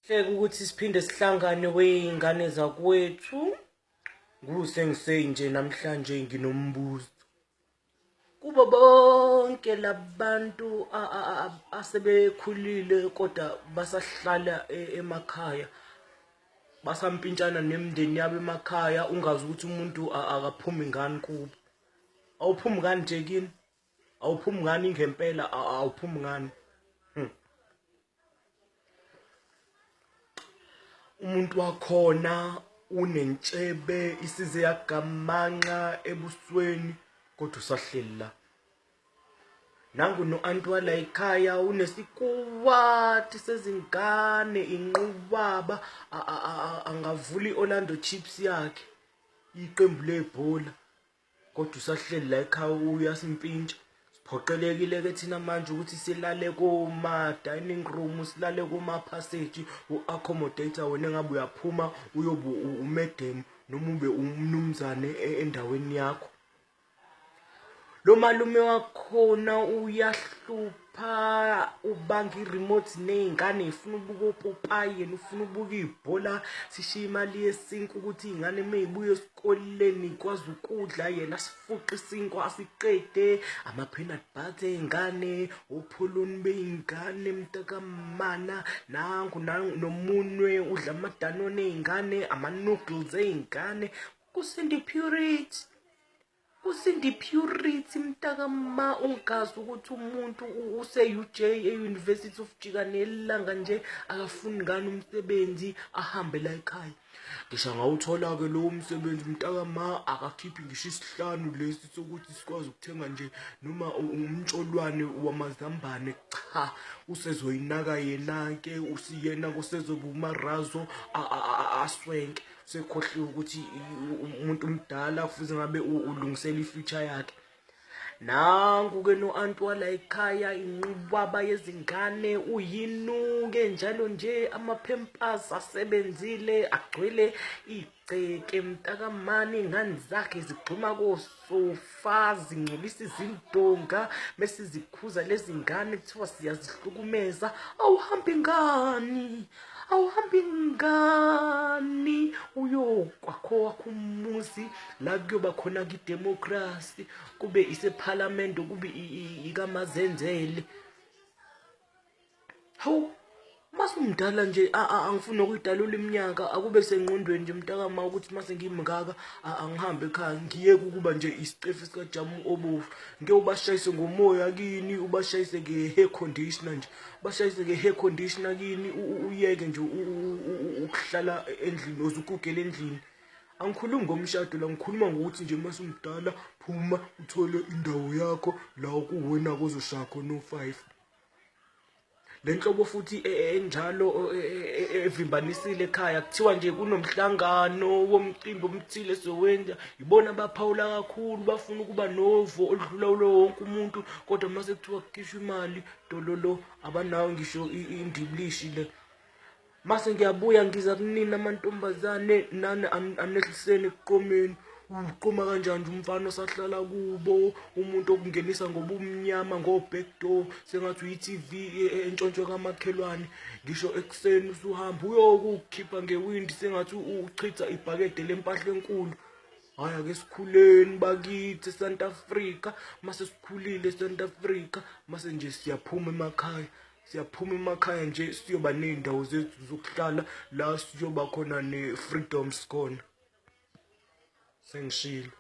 Hleke ukuthi siphinde sihlangane wey'ngane zakwethu. Kusengisey nje namhlanje nginombuzo. Kubo bonke labantu asebekhulile kodwa basahlala emakhaya basampintshana nemindeni yabo emakhaya ungazi ukuthi umuntu akaphumi ngani kubo. Awuphumi ngani nje kini? Awuphumi ngani ngempela awuphumi ngani? Umuntu wakhona unentshebe isize yagamanxa ebusweni kodwa usahleli la. Nangu no-anti wala ekhaya unesikuwati sezingane inqubaba angavula i-Orlando Chiefs yakhe iqembu lebhola. Kodwa usahleli la ekhaya uyasimpintsha. Siphoqelekile ke thina manje ukuthi silale koma dining room, silale koma passage, u-accommodate wena engabe uyaphuma uyobe umedem noma ube umnumzane endaweni yakho. Lo malume wakhona uyahlupha ubanga i-remote ney'ngane ifuna ubuka opopayi yena ufuna ubuka ibhola sishiye imali yesinkwa ukuthi iy'ngane uma y'buya esikoleni ikwazi ukudla yena sifuqe isinkwa asiqede ama-peanut butter ey'ngane opholoni bey'ngane mntakamana nangu nomunwe udla amadanone ey'ngane ama-noodles ey'ngane kusindi purity Usindi Purity mntakama ungazi ukuthi umuntu use-UJ e-University of Jikanelanga nje akafuni ngani umsebenzi ahambe la ekhaya. Ngisho angawuthola-ke lowo msebenzi mntakama akakhiphi ngisho isihlanu lesi sokuthi sikwazi ukuthenga nje noma umtsholwane wamazambane cha usezoyinaka yena-ke usiyena kusezoba umarazo aswenke. Sekhohliwe ukuthi umuntu umdala kufuze ngabe ulungisela i-future yakhe. Nangu-ke no-anti wala ekhaya inqubaba yezingane uyinuke njalo nje amaphempasi asebenzile agcwele igceke mntakamani iy'ngane zakhe zigxuma kosofa zingcolisa izindonga bese zikhuza lezi ngane kuthiwa siyazihlukumeza awuhambi ngani Awuhambi ngani uyokwakho wakho umuzi la kuyoba khona kidemocracy kube isephalamende kube ikamazenzele. Hawu masumdala nje angifuni nokuyidalula iminyaka akube sengqondweni nje mntakama ukuthi mase ngimngaka angihambe ekhaya ngiyeke ukuba nje isicefe sikajamu obovu ngeke ubashayise ngomoya kini ubashayise nge-hair conditioner nje bashayise nge-hair conditioner kini uyeke nje ukuhlala endlini oze ugugele endlini angikhulumi ngomshado la ngikhuluma ngokuthi nje uma sumdala phuma uthole indawo yakho la kuwena kozoshaya khona o-five le nhlobo futhi enjalo evimbanisile ekhaya kuthiwa nje kunomhlangano womcimbi omthile sowenza ibona abaphawula kakhulu bafuna ukuba novo oludlula ulo wonke umuntu kodwa uma sekuthiwa kukhishwa imali dololo abanawo ngisho indibilishi le mase ngiyabuya ngiza kunina amantombazane nani anehliseni ekuqomeni uqoma kanjani nje umfana osahlala kubo umuntu okungenisa ngobumnyama ngo-back door sengathi uyi-tv entshontshwe kamakhelwane ngisho ekuseni usuhamba uyokukhipha ngewindi sengathi uchitha ibhakede lempahla enkulu Hhayi ake sikhuleni bakithi eSouth Africa mase sikhulile eSouth Africa mase nje siyaphuma emakhaya siyaphuma emakhaya nje siyoba ney'ndawo zethu zokuhlala la siyoba khona ne-freedoms khona sengishilo.